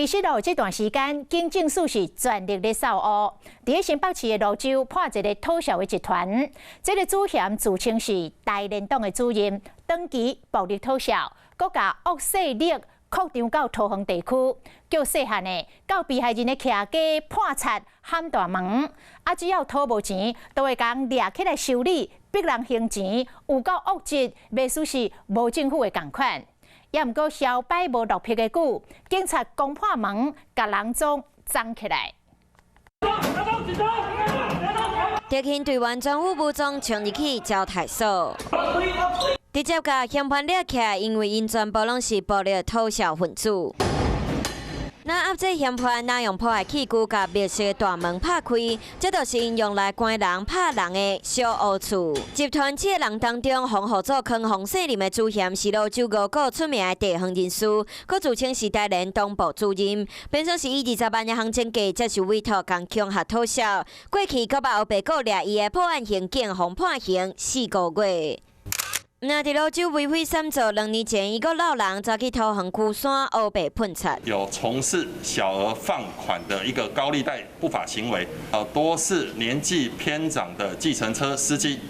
其實咯，這段時間警政署是全力咧掃烏，佇咧新北市的蘆洲破一个討數的集團。這个主嫌自稱是台聯黨的主任，長期暴力討數，閣共惡勢力擴張到桃園地區，叫細漢的到被害人的徛家破賊撼大門，啊，只要討無錢，都會共掠起來修理，逼人還錢，有夠惡質，袂輸是無政府的仝款。也毋過蕭擺無落魄的久，警察攻破門，共人總摠起來。特勤隊員全副武裝衝入去招待所，直接共嫌犯掠起來，因為𪜶全部攏是暴力討數分子。若壓制嫌犯，若用破壞器具共密室的大門拍開，這就是𪜶用來關人、拍人的小烏厝。集團七个人當中，予號做坑洪世林的主嫌是蘆洲五股出名的地方人士，閣自稱是台聯黨部主任，變相是以20萬的行情價接受委託，共恐嚇討數。過去閣捌予白告掠伊的破案刑警，予判刑4個月。若佇蘆洲為非三做，2年前伊閣摟人走去桃園龜山烏白噴漆。有從事小額放款的一個高利貸不法行為，多是年紀偏長的計程車司機。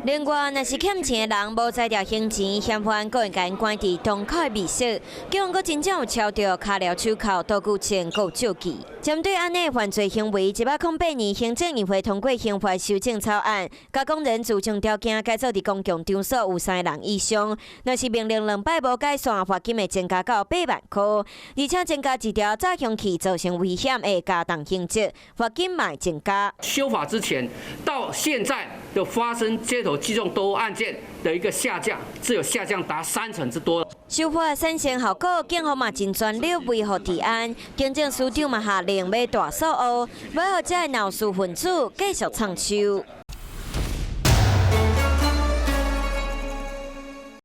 另外，若是欠錢的人無才調還錢，嫌犯閣會共𪜶關佇洞口的密室，警方閣真正有抄著跤鐐手銬、道具槍閣有照具。針對按呢犯罪行為，108年行政院會通過刑法修正草案，共工人自證條件改做佇公共場所有三个人以上，若是命令兩擺無改善，罰金會增加到8萬箍，而且增加一條詐凶器造成危險會加重刑責，罰金嘛會增加。修法之前到現在的發生街頭聚眾鬥毆案件的一個下降，是有下降達三成之多。修法產生效果，警方嘛盡全力維護治安。警政署長嘛下令欲大掃烏，欲予這个鬧事分子繼續藏手。